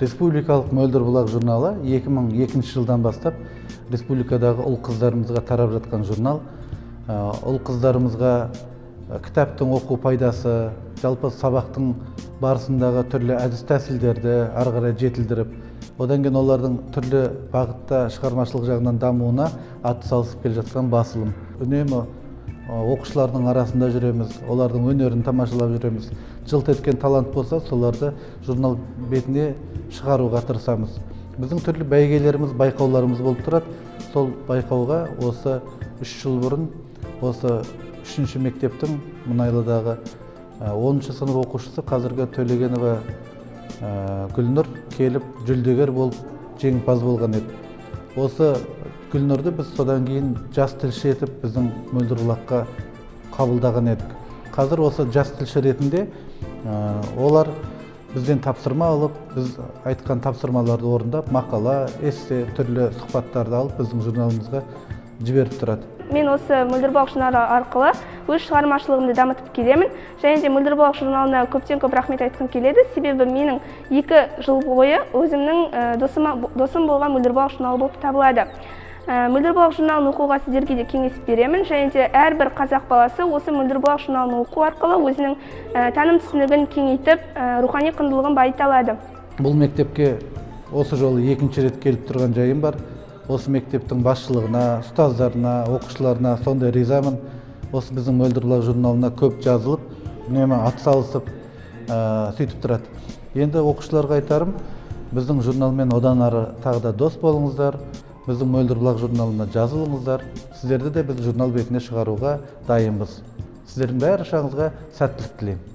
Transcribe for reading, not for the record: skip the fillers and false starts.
Республикалық «Мөлдір бұлақ» журналы 2002 жылдан бастап республикадағы ұл қыздарымызға тарап жатқан журнал. Ұл қыздарымызға кітаптың оқу пайдасы, жалпы сабақтың барысындағы түрлі әдіс тәсілдерді ары қарай жетілдіріп, одан кейін олардың түрлі бағытта шығармашылық жағынан дамуына атсалысып келе жатқан басылым. Үнемі оқушылардың арасында жүреміз, олардың өнерін тамашалап жүреміз. Жылт еткен талант болса, соларды журнал бетіне шығаруға тырысамыз. Біздің түрлі бәйгелеріміз, байқауларымыз болып тұрады. Сол байқауға осы 3 жыл бұрын осы үшінші мектептің, Мұнайлыдағы, 10-сынып оқушысы, қазіргі Төлегенова Гүлнұр келіп, жүлдегер болып, жеңімпаз болған еді. Осы Гүлнұрды біз содан кейін жас тілші етіп біздің «Мөлдір бұлаққа» қабылдаған едік. Қазір осы жас тілші ретінде олар бізден тапсырма алып, біз айтқан тапсырмаларды орындап, мақала, эссе, түрлі сұхбаттарды алып, біздің журналымызға жіберіп тұрады. Мен осы «Мөлдір бұлақ» журналы арқылы өз шығармашылығымды дамытып келемін және де «Мөлдір бұлақ» журналына көптен көп рахмет айтқым келеді, себебі менің 2 жыл бойы өзімнің досым болған «Мөлдір бұлақ» журналы болып табылады. «Мөлдір бұлақ» журналын оқуға сіздерге де кеңес беремін және де әрбір қазақ баласы осы «Мөлдір бұлақ» журналын оқу арқылы өзінің таным түсінігін кеңейтіп, рухани құндылығын байыта алады. Бұл мектепке осы жолы екінші рет келіп тұрған жайым бар. Осы мектептің басшылығына, ұстаздарына, оқушыларына сондай ризамын. Осы біздің «Мөлдір бұлақ» журналына көп жазылып, үнемі атсалысып, сөйтіп тұрады. Енді оқушыларға айтарым: біздің журналмен одан ары тағы да дос болыңыздар, біздің «Мөлдір бұлақ» журналына жазылыңыздар. Сіздерді де біз журнал бетіне шығаруға дайынбыз. Сіздердің баршаңызға сәттілік тілеймін.